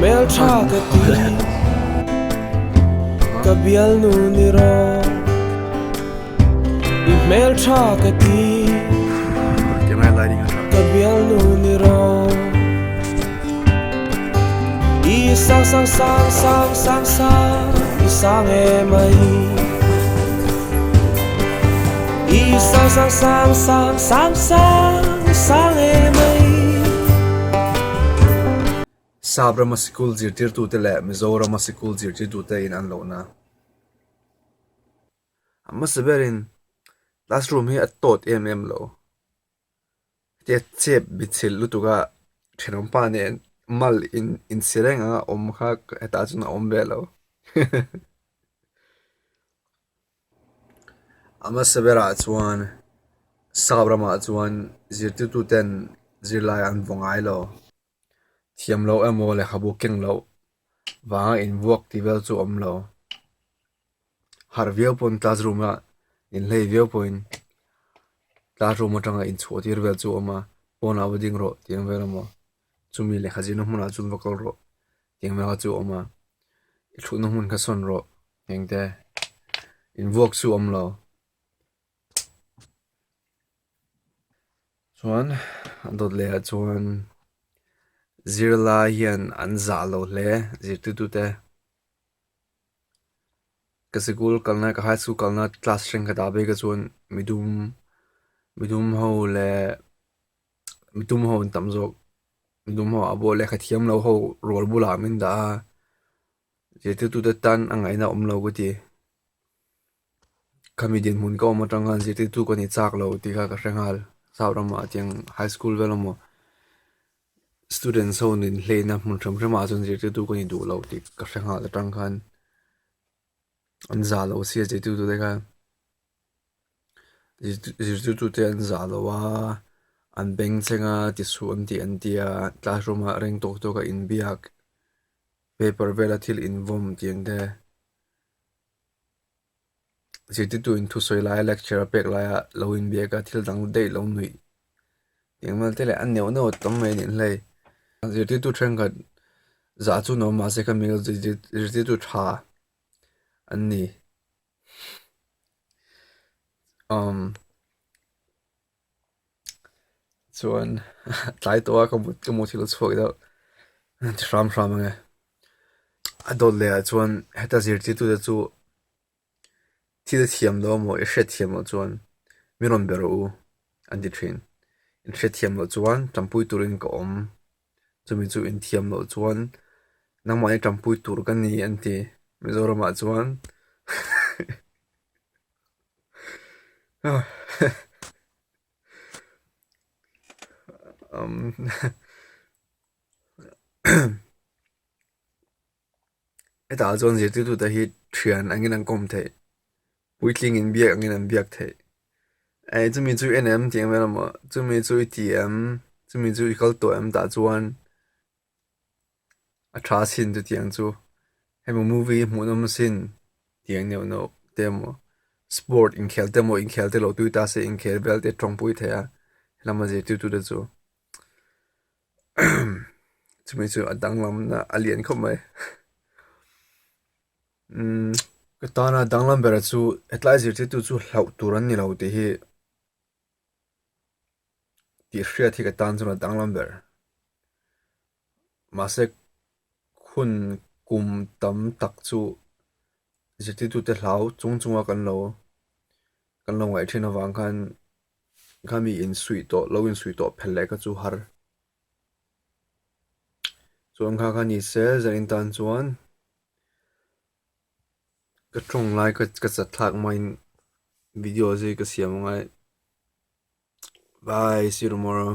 hmeltha ka ti Ka bialnu ni rawh I hmeltha ka ti Ka bialnu ni rawh I sang sang sang sang sang sang I sang emai I sang sang sang sang sang sang I sang emai. Sap rama sikul zirtirtute leh Mizorama sikul zirtirtute in an lohna a hmasa berin classroom hi a tawt em em lo. Hetia chep bichhilh lutuk a thenawmpa nen mal in insi reng anga awm kha hetah chuan a awm ve lo. A hmasa berah chuan sap ramah chuan zirtirtuten zirlai an vaw ngai lo. Thiam loh emaw lehkhabu keng loh vanga invuak tih vel chu a awm lo. Harh viau pawn classroom a inhlei viau pawhin classroom atanga inchhuah tir vel chu a awm a, pawnah va ding rawh tih ang vel emaw chumi lehkha zirna hmunah chuan va kal rawh tih ang vel kha chu a awm a, i thutna hmun kha sawn rawh engte invuak chu a awm lo. Chuan a dawt leh ah chuan zirlai hian an zah lo hle zirtirtute. Ka sikul kalna ka high school kalna class thenkhat ah phei kha chuan midum midum ho leh midum ho an tam zawk midum ho ah pawh lehkha thiam lo ho rual bulah min dah a zirtirtute tan a ngaihna a awm lo ka ti. Khami dinhmun ka awm atang khan zirtirtu ka ni chak lo tih kha ka hre nghal South ramah tiang high school vel emaw students ho nen hleina hmun hrim hrim ah chuan zirtirtu ka ni duh lo tih ka hre nghal atang khan an zah lo sia zirtirtu te khan zirtirtu te an zah lo a an beng thleng a tisuh an tih an tia classroom ah reng tawk tawk a inbiak paper vela thil invawm tih ang te. Zirtirtu in thusawi laia lecture a pek laia lo inbiak a thil dang daih lo nuih engemaw te leh a neuh neuh tam mai a nih hlei. Zirtirtu thenkhat zah chu nuam mahse kha mi zirtirtu tha an ni. Umm chuan tlai tawh a ka mut ka mu thil chhuak deuh ti hram hram ang e. A dawt leh ah chuan heta zirtirtu te chu thil thiam lo emaw i hriatthiam loh chuan mi rawn be rawh u an ti thin. In hriatthiam loh chuan tanpui turin ka awm chumi chu in thiam loh chuan nangmahni tanpui tur ka ni an ti Mizoramah chuan. Hetah chuan zirtirtute hi thian angin an kawm theih, puitling in biak angin an biak theih. Ei chumi chu i en em tih ang vel emaw chumi chu i ti em chumi chu i kal tawh em tah chuan A tha sin chutiang chu hemi movie hi hmuhnawm sin tih ang neuh neuh te emaw sport inkhel te emaw inkhel te lo tui ta se inkhel vel te tawngpui thei a helama zirtirtu te chu chumi chu a danglamna a lian khawp mai umm ka tana danglam ber chu hetlai zirtirtu chu hlauh tur an ni lo tih hi. Tih hriat hi ka tan chuan a danglam ber. Mahse hun kum tam tak chu zirtirtute hlau chung chunga kan lo kan lo ngaih thin avang khan khami insuih tawh lo insuih tawh phel leh kha chu har. Chuan kha kha ni se zanin tan chuan Ka tawng lai ka ka chat thlak hmain video zui ka siam angai. Bye see you tomorrow.